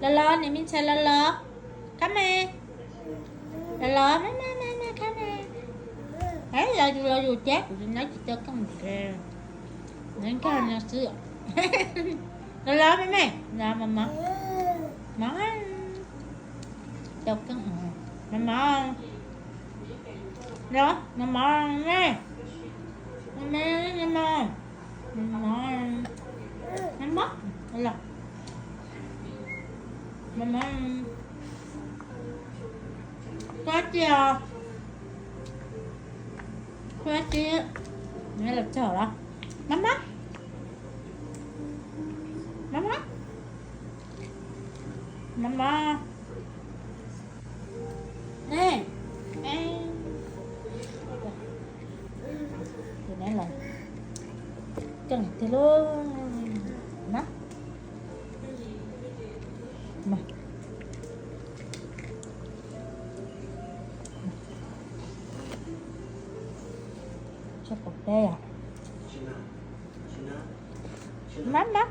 Los los, niam me ntxhais los los. Khab me. Los los, me me me me khab me. Los yus los yus cab, kuv tsis nyob tsis tau keej, nyob nkag no xwb. Los los me me, los mov mov. Mov. Tau keej, mov mov. Los mov mov ne. Mov mov, mov mov. Mov mov. Los. Mov mov. Koj cia, koj cia. Neb los txog los. Mov mov. Mov mov. Mov mov. Ne. Tus neb los keej tiag lauj. Mov. Tso pov teb os. Mov mov.